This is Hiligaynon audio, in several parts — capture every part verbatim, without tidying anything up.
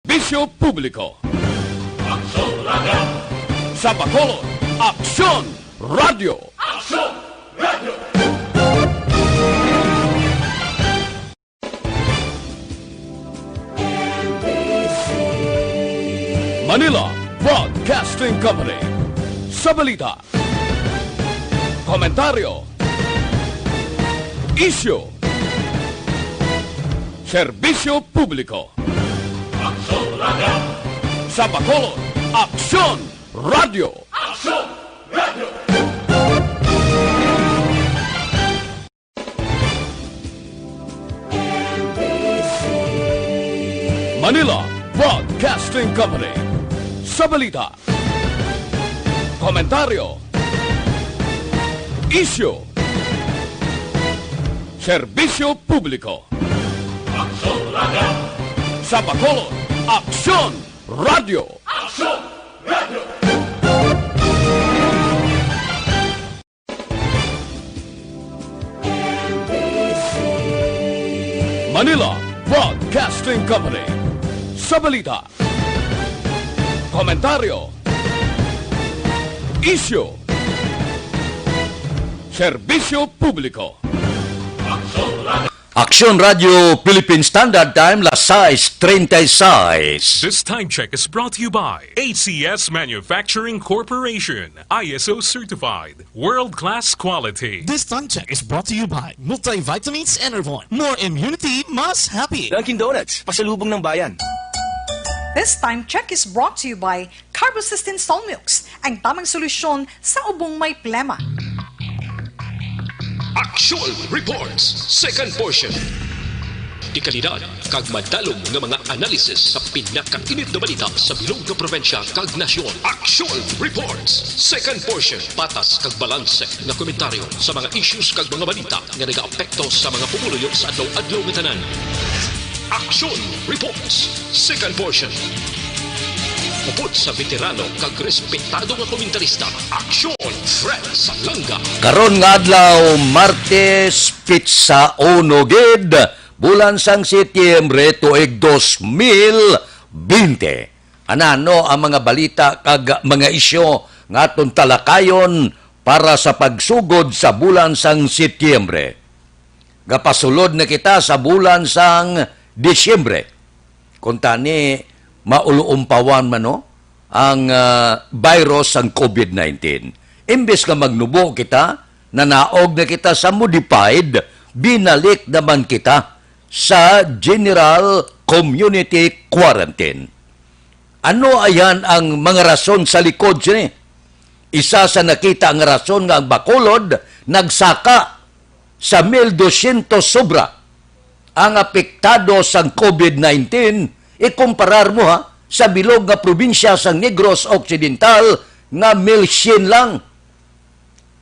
Serbisyo Publiko. Aksyon Radio. Sa Bacolod, Aksyon Radio. Aksyon Radio. Manila Broadcasting Company. Sa balita, komentaryo, isyu, serbisyo publiko. Aksyon Radio. Sa Bacolod, Aksyon Radio. Aksyon Radio. Manila Broadcasting Company. Sa balita, komentaryo, isyu, serbisyo publiko. Aksyon Radio. Sa Bacolod, Aksyon Radio. Aksyon Radio. Manila Broadcasting Company. Sa balita, komentaryo, isyu, serbisyo publiko. Aksyon Radio Philippine Standard Time, las sais treinta y seis. This time check is brought to you by A C S Manufacturing Corporation, I S O certified, world-class quality. This time check is brought to you by Multivitamins Enervon. More immunity, mas happy. Dunkin' Donuts, pasalubong ng bayan. This time check is brought to you by Carbocysteine Solmux, ang tamang solusyon sa ubong may plema. Action Reports, second portion. Dekalidad kag madalom nga mga analysis sa pinakainit nga balita sa bilog nga probinsya kag nasyon. Action Reports, second portion. Patas kag balanse nga komentaryo sa mga issues kag mga balita nga nagaapekto sa mga pumuluyo sa adlaw-adlaw nga tanan. Action Reports, second portion. Upod sa veterano kag respetado nga komentarista, Action Fred Salanga. Karon nga adlaw, Martes, petsa uno gid, bulan sang Setyembre, tuig dos mil bente. Anano ang mga balita kag mga isyu nga aton talakayon para sa pagsugod sa bulan sang Setyembre? Gapasulod na kita sa bulan sang Disyembre. Kuntani, mauluumpawan man, no, ang, ah, virus sang COVID nineteen. Imbes nga magnubo kita, nanaog na kita sa modified, binalik naman kita sa general community quarantine. Ano ayan ang mga rason sa likod sini? Isa sa nakita nga rason nga ang Bacolod nagsaka sa mil dosyentos sobra ang apektado sang COVID nineteen, ikumparar mo, ha, sa bilog nga probinsya sang Negros Occidental nga mil syen lang.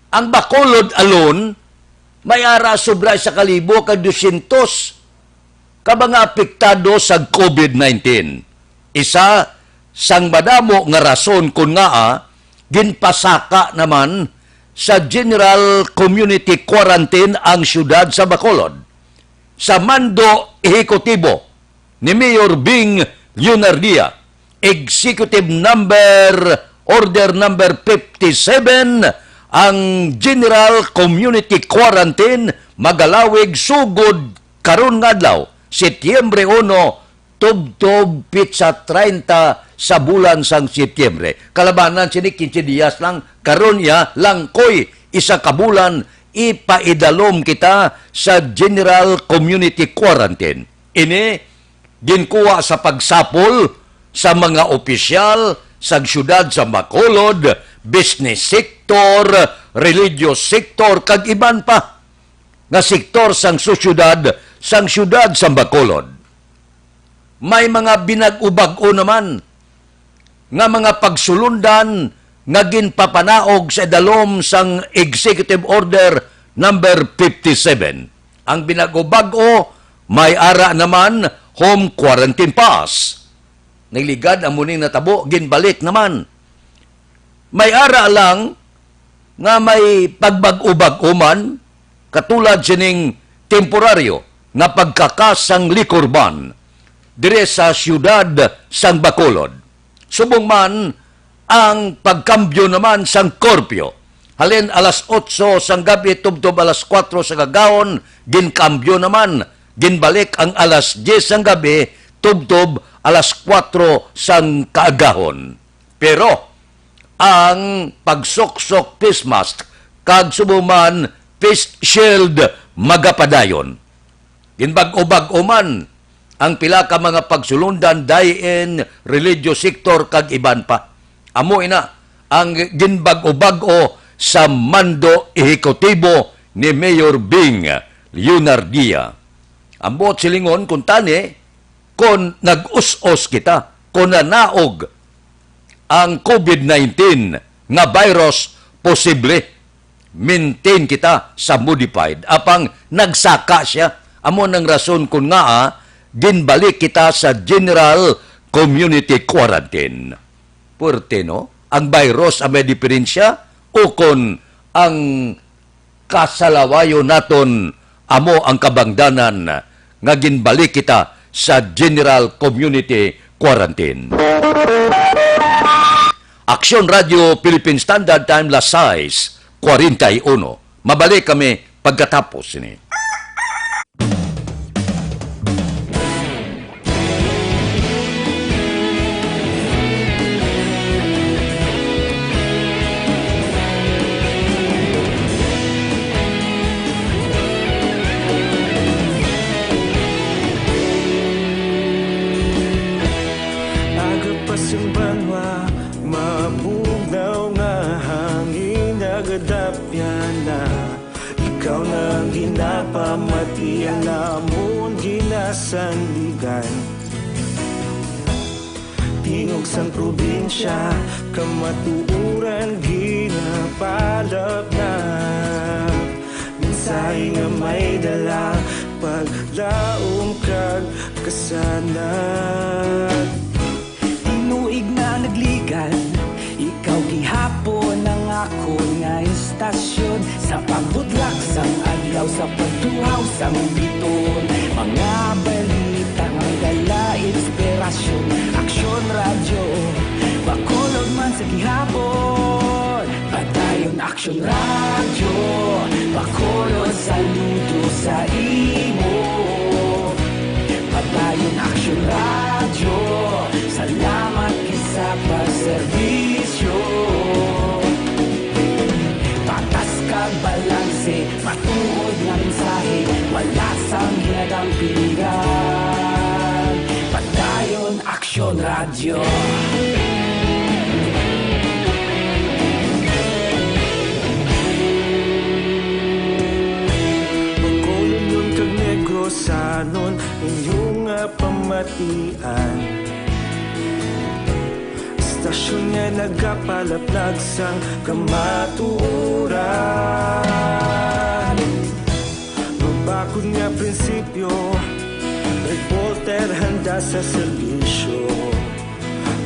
Ang Bacolod alone, may ara sobra sa kalibo kag dosyentos ka mga apektado sa COVID nineteen. Isa sang madamo nga rason kon ngaa ginpasaka naman sa general community quarantine ang siyudad sa Bacolod. Sa mando ehekutibo ni Mayor Bing Leonardia, Executive Number, Order Number fifty-seven, ang General Community Quarantine magalawig sugod karon nga adlaw, Setyembre uno, tubtob pitsa treinta sa bulan sang Setyembre. Kalabanan sini, quince dias lang, karon iya langkoy isa ka bulan, ipaidalom kita sa General Community Quarantine. Ini ginkuha sa pagsapol sa mga opisyal sa siyudad sa Bacolod, business sector, religious sector, kag iban pa nga sektor sang sosyedad sang siyudad sa Bacolod. May mga binag-ubag-o naman nga mga pagsulundan nga ginpapanaog sa idalom sang Executive Order Number fifty-seven. Ang binag-o-bag-o, may ara naman home quarantine pass. Nagligad ang muning natabo, ginbalik naman. May ara lang nga may pagbag-o-bag-o man, katulad sining temporaryo nga pagkakas sang liquor ban. diri sa siyudad sang Bacolod. Subong man ang pagkambyo naman sang korpyo. Halin alas otso sang gabi tubtob alas kuwatro sa kagahon, ginkambyo naman. Ginbalik ang alas diyes sang gabi tubtob alas kuwatro sang kaagahon. Pero ang pagsuksok face mask kag subong man face shield magapadayon. Ginbag-o-bag-o man ang pila ka mga pagsulondan, dayon religious sector kag iban pa. Amo ina ang ginbag-o-bag-o sa mando ehekutibo ni Mayor Bing Leonardia. Ang buot silingon, kuntani, kon nag-us-os kita, kon nanaog ang COVID nineteen nga virus, posible maintain kita sa modified. Apang nagsaka siya. Amo nang rason kon ngaa ginbalik kita sa general community quarantine. Puwerte, no? Ang virus ang may diferensya, o kon ang kasalawayon naton amo ang kabangdanan nga ginbalik kita sa general community quarantine. Aksyon Radio Philippine Standard Time, las sais cuarenta y uno. Mabalik kami pagkatapos sini. Aga pa sing banwa, mabugnaw nga hangin nagadapyan na. Ikaw na ang ginapamati, ang amon ginasandigan. Tingog sang probinsya, kamatuoran ginapalapnap. Mensahe nga may dala, paglaom kag kasanag. Tinuig na nagligan, ikaw gihapon ang akon nga estasyon. Sa pagbutlak sang adlaw, sa pagtuhaw sang biton, mga balita nga may dala inspirasyon. Aksyon Radyo, Bacolod man sa gihapon. Padayon Aksyon Radyo, Bacolod, saludo sa imo. Padayon Aksyon Radyo, salamat gid sa pagserbisyo. Patas kag balanse, matuod nga mensahe, wala sang ginadampigan. Padayon Aksyon Radyo. Bacolodnon kag Negrosanon, inyo nga pamatian. Estasyon nga nagapalaplag sang kamatuoran. Mabakod nga prinsipyo, reporter handa sa serbisyo.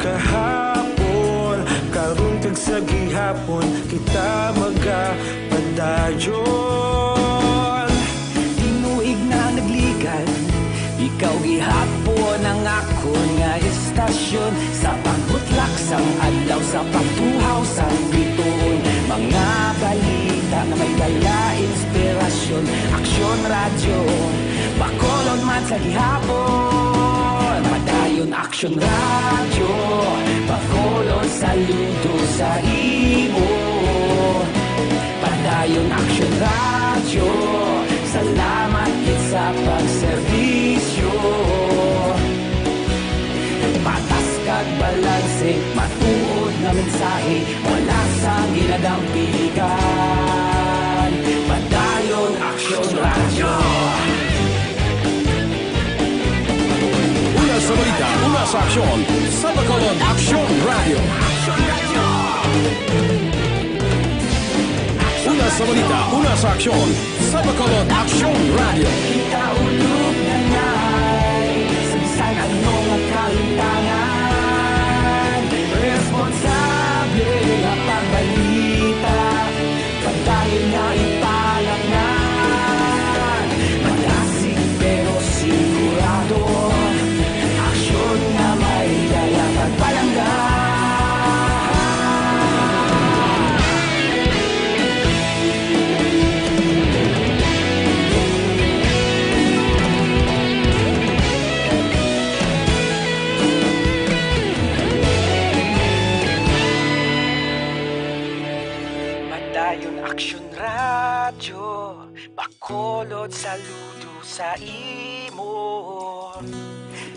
Kahapon, karon kag sa gihapon, kita magapadayon. Tinuig na nagligan, ikaw gihapon ang akon nga estasyon. Sa pagbutlak sang adlaw, sa pagtuhaw sang bituon, mga balita nga may dala inspirasyon. Aksyon Radyo, Bacolod man sa gihapon. Padayon Aksyon Radyo, Bacolod, saludo sa imo. Padayon Aksyon Radyo, salamat gid sa pagserbisyo. Patas kag balanse, matuod nga mensahe, wala sang ginadampigan. Padayon Aksyon Radyo. Una sa balita, una sa aksyon, sa Bacolod Aksyon Radyo. Una sa balita, una sa aksyon, sa Bacolod Aksyon Radyo. Kita ulog na ngay, sa bisan ano nga kalimtangan, responsable nga pagbalita. Padayon nga ipalapngan, madasig pero sigurado. Radyo Bacolod, saludo sa imo.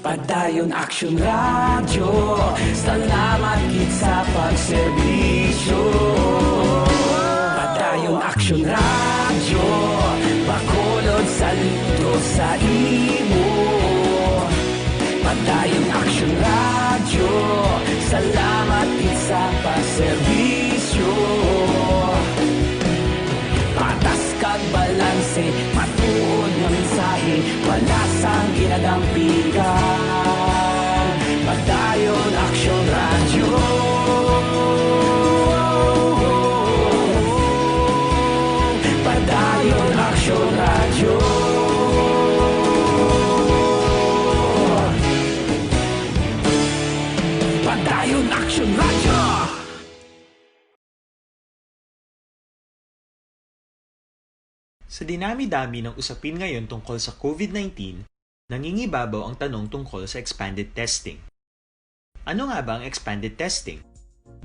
Padayon Action Radyo, salamat gid sa pagserbisyo. Padayon Action Radyo, Bacolod, saludo sa imo. Padayon Action Radyo, salamat gid sa pagserbisyo. Patas kag balanse, matuod nga mensahe, wala sang ginadampigan. Padayon Action Radyo. Padayon Action Radyo. Padayon Action Radyo. Sa dinami-dami ng usapin ngayon tungkol sa COVID nineteen, nangingibabaw ang tanong tungkol sa expanded testing. Ano nga ba ang expanded testing?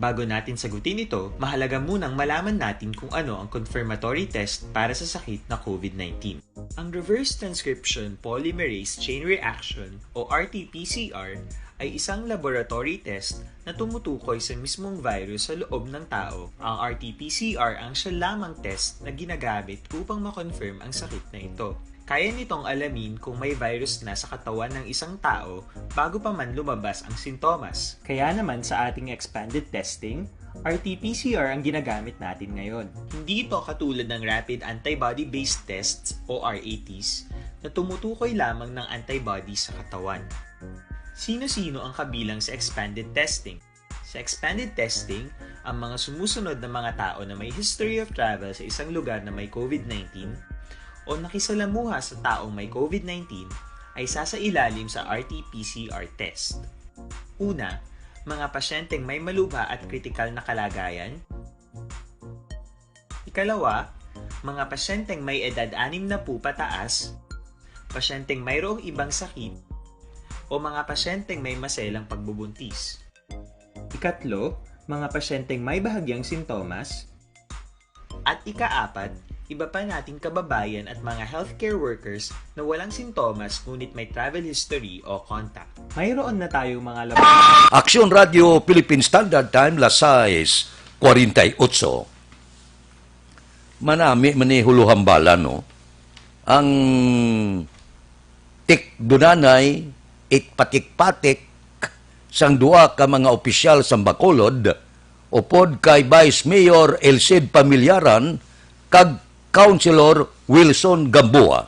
Bago natin sagutin ito, mahalaga munang malaman natin kung ano ang confirmatory test para sa sakit na COVID nineteen. Ang reverse transcription polymerase chain reaction o R T P C R ay isang laboratory test na tumutukoy sa mismong virus sa loob ng tao. Ang R T P C R ang siya lamang test na ginagamit upang ma-confirm ang sakit na ito. Kaya nitong alamin kung may virus na sa katawan ng isang tao bago pa man lumabas ang sintomas. Kaya naman sa ating expanded testing, R T P C R ang ginagamit natin ngayon. Hindi ito katulad ng rapid antibody-based tests o R A Ts na tumutukoy lamang ng antibody sa katawan. Sino-sino ang kabilang sa expanded testing? Sa expanded testing, ang mga sumusunod na mga tao na may history of travel sa isang lugar na may COVID nineteen o nakisalamuha sa taong may COVID nineteen ay sasailalim sa R T P C R test. Una, mga pasyenteng may malubha at kritikal na kalagayan. Ikalawa, mga pasyenteng may edad anim na po pataas, pasyenteng mayroong ibang sakit, o mga pasyenteng may maselang pagbubuntis. Ikatlo, mga pasyenteng may bahagyang sintomas. At ikaapat, iba pa nating kababayan at mga healthcare workers na walang sintomas ngunit may travel history o contact. Mayroon na tayong mga lab- Aksyon Radio Philippine Standard Time, las sais cuarenta y ocho. Manami man ni huluhambalan, no? Ang tikdunanay, itpatik-patik sang duha ka mga opisyal sa Bacolod, upod kay Vice Mayor Elcid Pamillaran kag Councilor Wilson Gamboa.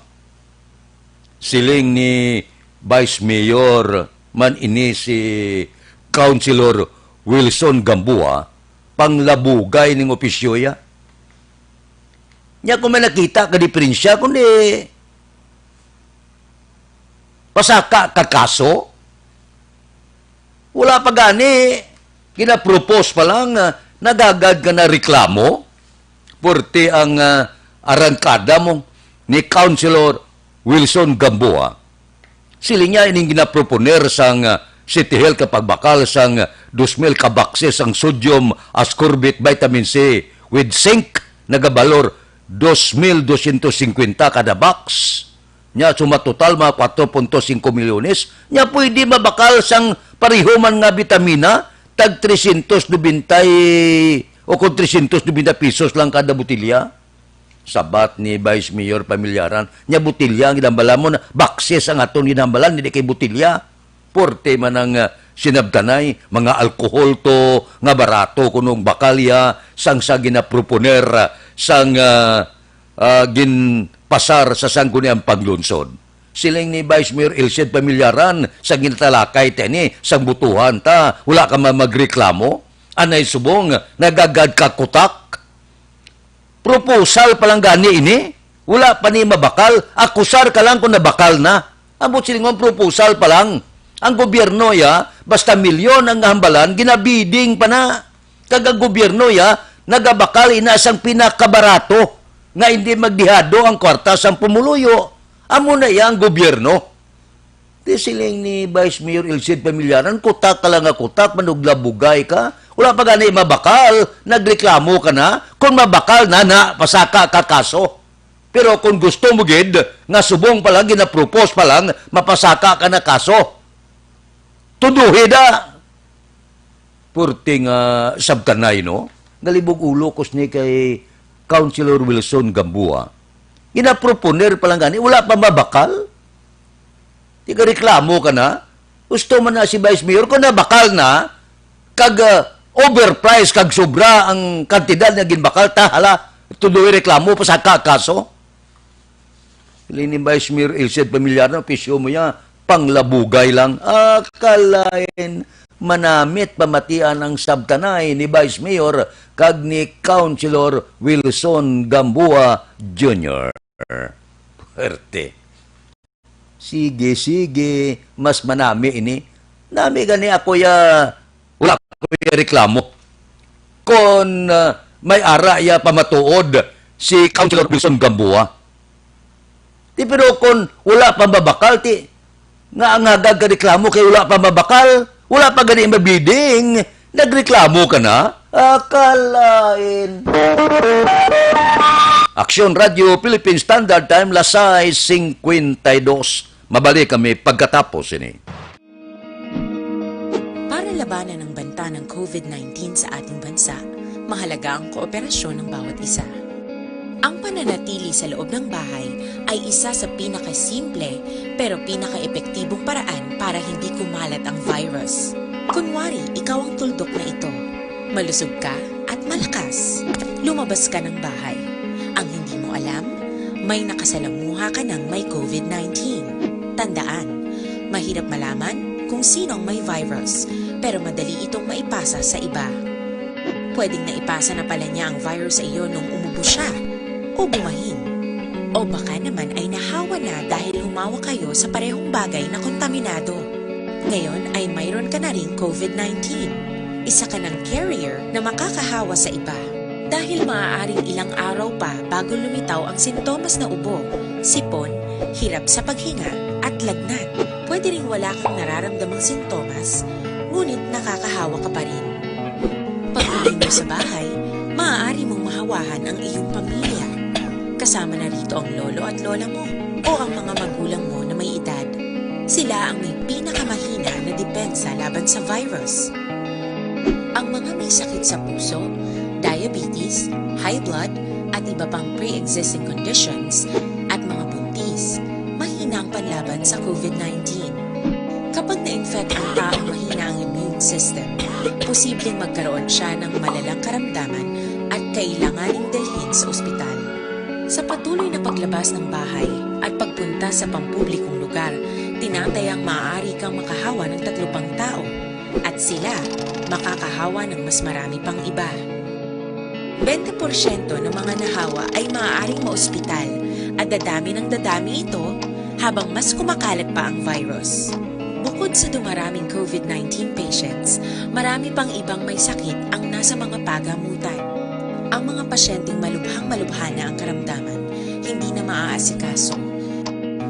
Siling ni Vice Mayor man ini si Councilor Wilson Gamboa, panglabugay ning opisyo ya. Nya kung may nakita ka diperensya, kundi pasaka ka kaso, wala pa gani, ginapropose pa lang, ah, nagagad ka na reklamo. Porte ang, ah, arangkada mo ni Councilor Wilson Gamboa. Siling niya ining ginaproponer sang, ah, City Health nga pagbakal sang, ah, dos mil ka boxes sang sodium ascorbate vitamin C with zinc nagabalor dos mil dosyentos singkwenta kada box. Nya, sumatotal, mga kwatro punto singko milyones. Nya, pwede mabakal sang pareho man nga bitamina, tag tresyentos nobenta o kon tresyentos nobenta pesos lang kada botelya. Sabat ni Vice Mayor Pamillaran, nya botelya ang ginhambalan mo na, boxes ang aton ginhambalan, hindi kay botelya. Porte man ang, ah, sinabtanay, mga alcohol to, nga barato kuno ang bakalya, sang sa ginaproponer, ah, sang, ah, ah, ginpasar sa Sangguniang Panglungsod. Siling ni Vice Mayor Elcid Pamillaran, sa ginatalakay tani, sang butuhan ta, wala ka man magreklamo? Anay subong, nagagad ka kutak? Proposal pa lang gani ini? Wala pa ni mabakal, akusar ka lang kung nabakal na. Ambot silingon, proposal pa lang. Ang gobyerno, ya, basta milyon ang hambalan, ginabidding pa na. Kag ang gobyerno, ya, nagabakal ina sang pinakabarato nga hindi magdihado ang kwarta sang pumuluyo. Amo na iya ang gobyerno. Di siling ni Vice Mayor Elcid Pamillaran, kutak ka lang nga kutak, manuglabugay ka. Wala pa gani mabakal, nagreklamo ka na. Kung mabakal na, na, pasaka ka kaso. Pero kung gusto mo gid nga subong pa lang, ginapropose pa lang, mapasaka ka na kaso. Tuduhi na. Purti nga sabtanay, no? Galibog ulo ko sini kay Councilor Wilson Gamboa. Ginaproponer pa lang gani, wala pa mabakal. Di ka reklamo ka na? Gusto man na si Vice Mayor, kung nabakal na, kag, ah, overprice, kag sobra ang kantidad nga ginbakal, ta, hala, tuloy reklamo, pasaka kaso. Siling ni Vice Mayor Elced Familiar, no, pisyo mo ya, panglabugay lang. Ah, kalain, manamit pamatian ang sabtanay ni Vice Mayor kag ni Councilor Wilson Gamboa Junior. Puwerte. Sige, sige, mas manami ini. Nami gani ako ya, wala ko ya reklamo. Kon, ah, may ara ya pamatuod si Councilor Wilson Gamboa. Ti, pero kon wala pa mabakal, ti, nga ang hagag ka reklamo kay wala pa mabakal, wala pa gani mabiding, nagreklamo ka na? Akalain. Aksyon Radio, Philippine Standard Time, las sais cincuenta y dos. Mabalik kami pagkatapos ini. Para labanan ang banta ng covid nineteen sa ating bansa, mahalaga ang kooperasyon ng bawat isa. Ang pananatili sa loob ng bahay ay isa sa pinakasimple pero pinakaepektibong paraan para hindi kumalat ang virus. Kunwari, ikaw ang tuldok na ito. Malusog ka at malakas. Lumabas ka ng bahay. Ang hindi mo alam, may nakasalamuha ka ng may covid nineteen. Tandaan, mahirap malaman kung sino ang may virus, pero madali itong maipasa sa iba. Pwedeng naipasa na pala niya ang virus sa iyo nung umubo siya o bumahin. O baka naman ay nahawa na dahil humawak kayo sa parehong bagay na kontaminado. Ngayon ay mayroon ka na ring covid nineteen. Isa ka ng carrier na makakahawa sa iba. Dahil maaaring ilang araw pa bago lumitaw ang sintomas na ubo, sipon, hirap sa paghinga, at lagnat. Pwede ring wala kang nararamdamang sintomas, ngunit nakakahawa ka pa rin. Pag-uwi mo sa bahay, maaari mong mahawahan ang iyong pamilya. Kasama na rito ang lolo at lola mo o ang mga magulang mo na may edad. Sila ang may pinakamahina na depensa laban sa virus. Ang mga may sakit sa puso, diabetes, high blood, at iba pang pre-existing conditions, at mga buntis, mahina ang panlaban sa covid nineteen. Kapag na-infect ang taong mahina ang immune system, posibleng magkaroon siya ng malalang karamdaman at kailanganing dalhin sa ospital. Sa patuloy na paglabas ng bahay at pagpunta sa pampublikong lugar, tinatayang maaari kang makahawa ng tatlo pang tao at sila makakahawa ng mas marami pang iba. Twenty porsyento ng mga nahawa ay maaaring maospital at dadami ng dadami ito habang mas kumakalat pa ang virus. Bukod sa dumaraming covid nineteen patients, marami pang ibang may sakit ang nasa mga pagamutan. Ang mga pasyenteng malubhang-malubha na ang karamdaman, hindi na maaasikaso.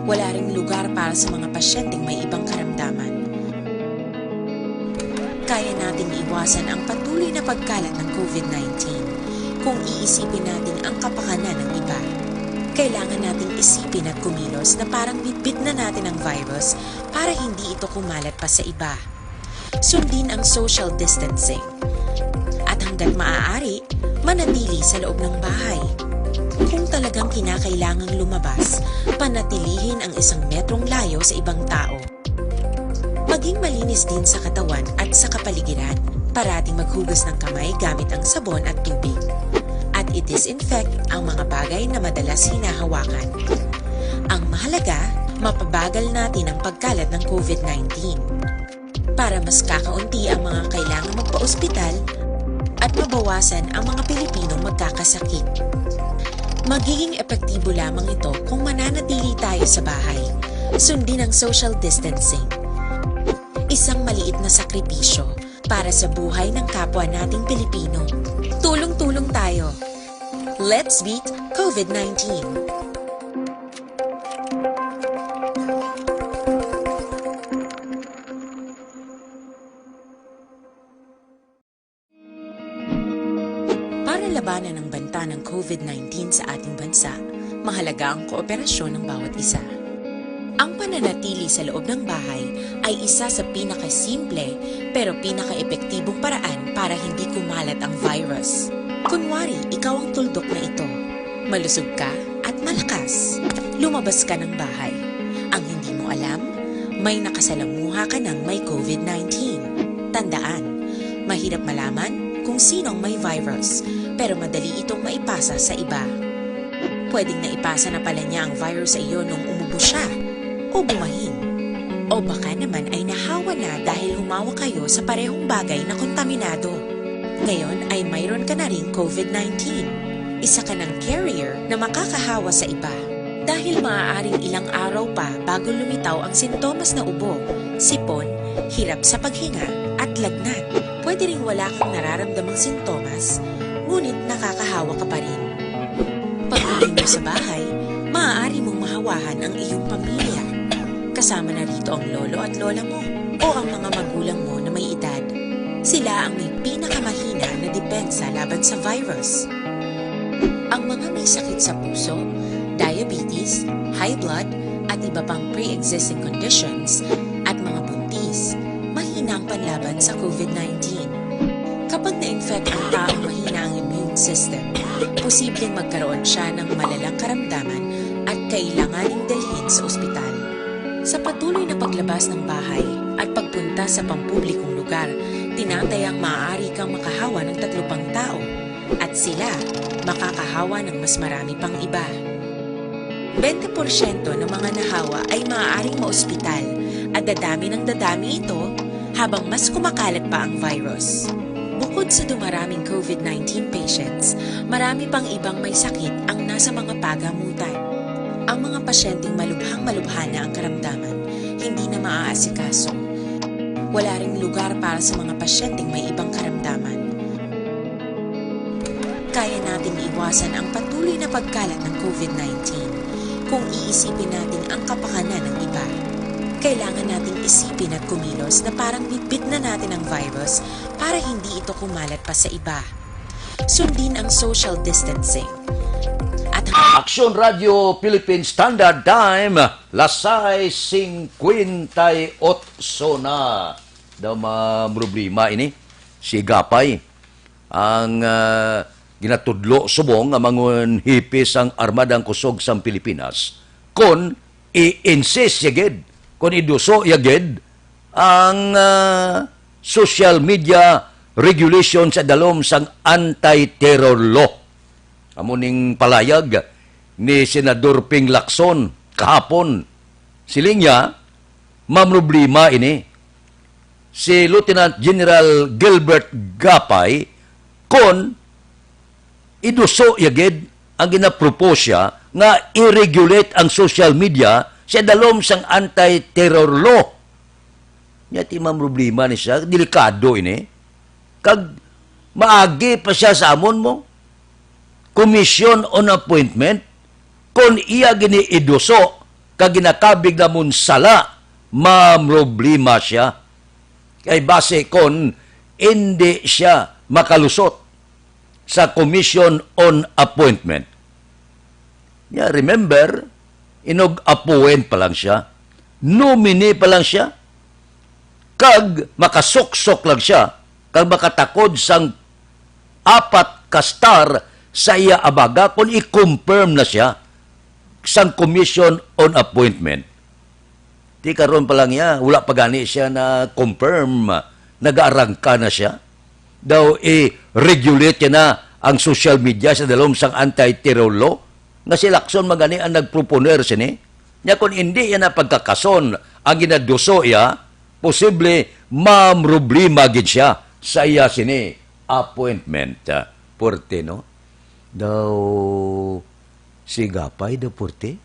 Wala ring lugar para sa mga pasyenteng may ibang karamdaman. Kaya nating iwasan ang patuloy na pagkalat ng covid nineteen kung iisipin natin ang kapakanan ng iba. Kailangan nating isipin at kumilos na parang bitbit na natin ang virus para hindi ito kumalat pa sa iba. Sundin ang social distancing. At hanggat maaari, manatili sa loob ng bahay. Kung talagang kinakailangang lumabas, panatilihin ang isang metrong layo sa ibang tao. Maging malinis din sa katawan at sa kapaligiran. Parating maghugas ng kamay gamit ang sabon at tubig. At i-disinfect ang mga bagay na madalas hinahawakan. Ang mahalaga, mapabagal natin ang pagkalat ng covid nineteen. Para mas kakaunti ang mga kailangang magpaospital at mabawasan ang mga Pilipinong magkakasakit. Magiging epektibo lamang ito kung mananatili tayo sa bahay. Sundin ang social distancing. Isang maliit na sakripisyo para sa buhay ng kapwa nating Pilipino. Tulong-tulong tayo. Let's beat covid nineteen. Para labanan ang banta ng covid nineteen sa ating bansa, Mahalaga ang kooperasyon ng bawat isa. Ang pananatili sa loob ng bahay ay isa sa pinakasimple pero pinakaepektibong paraan para hindi kumalat ang virus. Kunwari, ikaw ang tuldok na ito. Malusog ka at malakas. Lumabas ka ng bahay. Ang hindi mo alam, may nakasalamuha ka ng may COVID nineteen. Tandaan, mahirap malaman kung sino ang may virus, pero madali itong maipasa sa iba. Pwedeng naipasa na pala niya ang virus sa iyo nung umubo siya o bumahin. O baka naman ay nahawa na dahil humawak kayo sa parehong bagay na kontaminado. Ngayon ay mayroon ka na ring COVID nineteen. Isa ka ng carrier na makakahawa sa iba. Dahil maaaring ilang araw pa bago lumitaw ang sintomas na ubo, sipon, hirap sa paghinga, at lagnat. Pwede ring wala kang nararamdamang sintomas, ngunit nakakahawa ka pa rin. Pag-uwi mo sa bahay, maaari mong mahawahan ang iyong pamilya. Kasama na rito ang lolo at lola mo o ang mga magulang mo na may edad. Sila ang may pinakamahina na depensa laban sa virus. Ang mga may sakit sa puso, diabetes, high blood, at iba pang pre-existing conditions, at mga buntis, mahina ang panlaban sa COVID nineteen. Kapag na-infect ang taong mahina ang immune system, posibleng magkaroon siya ng malalang karamdaman at kailanganing dalhin sa ospital. Sa patuloy na paglabas ng bahay at pagpunta sa pampublikong lugar, tinatayang maaari kang makahawa ng tatlo pang tao at sila makakahawa ng mas marami pang iba. Bente porsyento ng mga nahawa ay maaaring maospital at dadami ng dadami ito habang mas kumakalat pa ang virus. Bukod sa dumaraming COVID nineteen patients, marami pang ibang may sakit ang nasa mga pagamutan. Ang mga pasyenteng malubhang-malubha na ang karamdaman, hindi na maaasikaso. Wala ring lugar para sa mga pasyenteng may ibang karamdaman. Kaya nating iwasan ang patuloy na pagkalat ng COVID nineteen kung iisipin natin ang kapakanan ng iba. Kailangan nating isipin at kumilos na parang bitbit na natin ang virus para hindi ito kumalat pa sa iba. Sundin ang social distancing. At Aksyon Radio Philippine Standard Time, las sais singkwenta y otso na. Daw ma-, problema ini si Gapay. Ang, ah, ginatudlo subong nga mangunhipi sang Armadang Kusog sang Pilipinas, kon i-insist ya gid, kon iduso ya gid ang, ah, social media regulation sa dalom sang anti-terror law. Amo ning palayag ni Senador Ping Lacson kahapon. Siling niya, mamroblema ini. Si Lieutenant General Gilbert Gapay, kon iduso ya gid ang ginapropose siya nga i-regulate ang social media sa dalom sang anti-terror law. Nya ti mamroblema ni siya, delikado ini. Kag maagi pa siya sa amon mo, commission on appointment, kon iya gini iduso kag ginakabig namon sala, mamroblema siya. Kay basi kon indi siya makalusot sa Commission on Appointment. Nya, remember, inug-appoint pa lang siya, nominee pa lang siya, kag makasuksok lang siya, kag makatakod sang apat ka star sa iya abaga kon i-confirm na siya sang Commission on Appointment. Ti karon pa lang niya, wala pa gani siya na-confirm, nagaarangka na siya. Daw i-regulate niya na ang social media sa dalom sang anti-terror law, nga si Lacson man gani ang nagproponer sini. Nya kon indi niya na pagkakason ang ginaduso iya, posible mamroblema gid siya sa iya sini appointment. Puerte, no? Daw si Gapay daw puerte.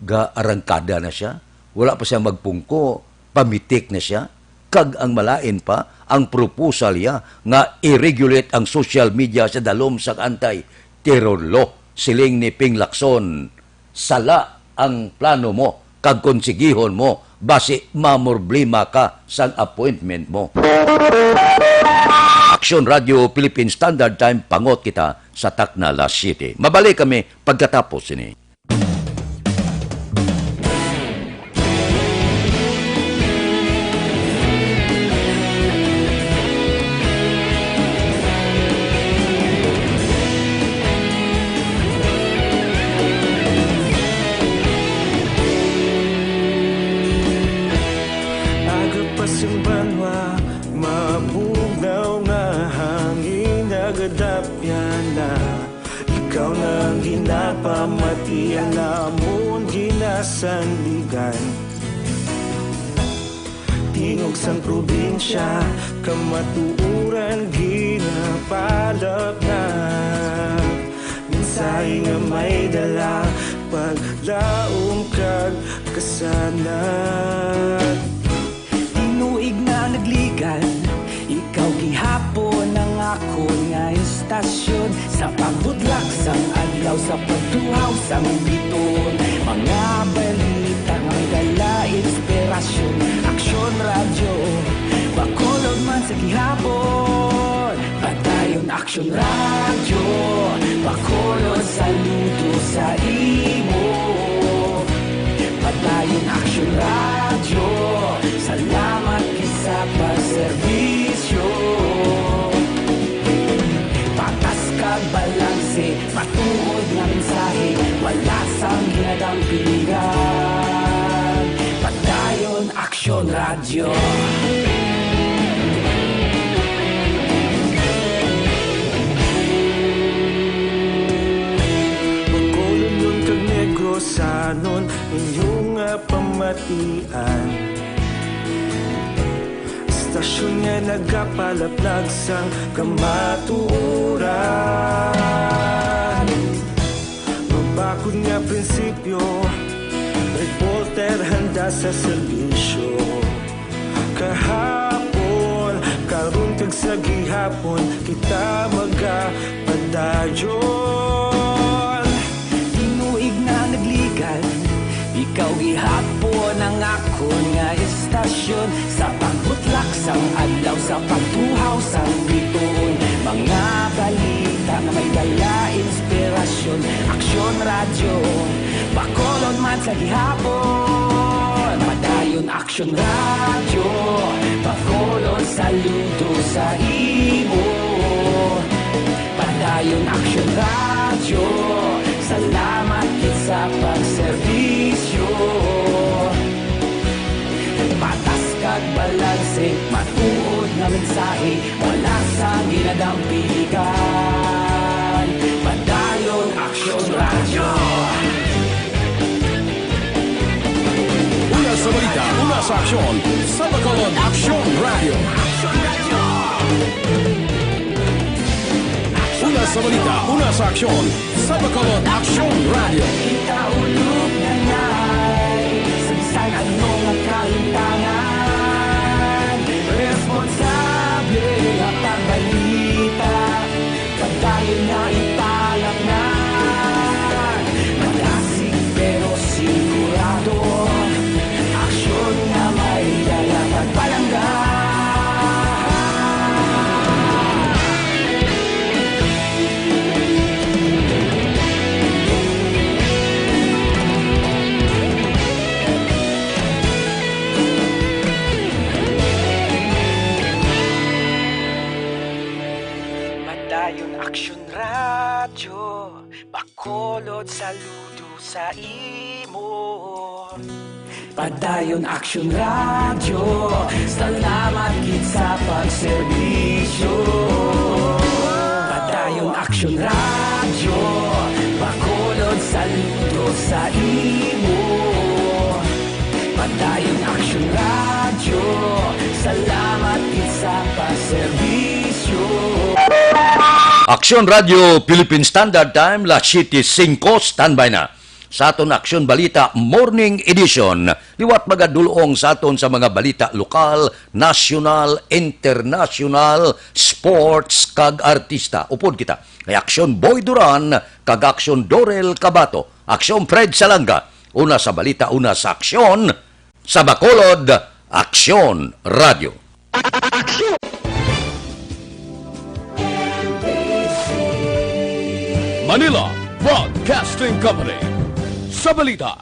Gaarangkada na siya. Wala pa siya magpungko, pamitik na siya. Kag ang malain pa, ang proposal niya nga i-regulate ang social media sa dalom sang anti-terror law, siling ni Ping Lacson. Sala ang plano mo, kag konsigihon mo, basi mamroblema ka sang appointment mo. Aksyon Radio Philippine Standard Time, pangot kita sa takna las siyete. Mabalik kami pagkatapos sini. Ang ginapamati, alamon ginasandigan. Tingog sang probinsya, kamatuoran ginapalapnag. Mensahe nga may dala, paglaom kag kasanag. Tinuig na nagligan, ikaw gihapon ang akon nga istasyon. Sa pagbutlak sang adlaw, sa pagtuhaw sang bituon, mga balita nga may dala inspirasyon. Aksyon Radyo, Bacolod man sa gihapon. Padayon Aksyon Radyo, Bacolod, saludo sa imo. Padayon Aksyon Radyo, salamat gid sa pagserbisyo. Patas kag balanse, matuod nga mensahe, wala sang ginadampigan. Padayon Aksyon Radyo. Bacolodnon kag Negrosanon, inyo nga pamatian. Istasyon nga nagapalaplag sang kamatuoran. Mabakod nga prinsipyo, reporter handa sa serbisyo. Kahapon, karon kag sa gihapon, kita magapadayon. Tinuig na nagligan, ikaw gihapon ang akon nga istasyon. Sa pagbutlak sang adlaw, sa pagtuhaw sang bituon, mga balita nga may dala inspirasyon. Aksyon Radyo, Bacolod man sa gihapon. Padayon Aksyon Radyo, Bacolod, saludo sa imo. Padayon Aksyon Radyo, salamat gid sa pagserbisyo. Patas kag balanse, matuod nga mensahe, wala sang ginadampigan. Padayon Aksyon Radyo. Una sa balita, una sa aksyon, sa Bacolod Aksyon Radyo. Una sa balita, una sa aksyon, sa Bacolod Aksyon Radyo. Kita ulog na ngay, sa bisan ano nga kalimtangan, responsable nga pagbalita. Padayon na ipalapngan, madasig pero sigurado. Aksyon nga may dala pagpalangga. Padayon Aksyon Radyo, Bacolod, saludo sa imo. Padayon Aksyon Radyo, salamat gid sa pagserbisyo. Padayon Aksyon Radyo, Bacolod, saludo sa imo. Padayon Aksyon Radyo, salamat gid sa pagserbisyo. Aksyon Radyo Philippine Standard Time, las siete singko, standby na sa aton Aksyon Balita Morning Edition. Liwat magadulong sa aton sa mga balita lokal, nasyonal, internasyonal, sports, kag artista. Upod kita kay Aksyon Boy Duran kag Aksyon Dorel Cabato, Aksyon Fred Salanga. Una sa balita, una sa aksyon, sa Bacolod, Aksyon Radyo. Manila Broadcasting Company. Sa balita,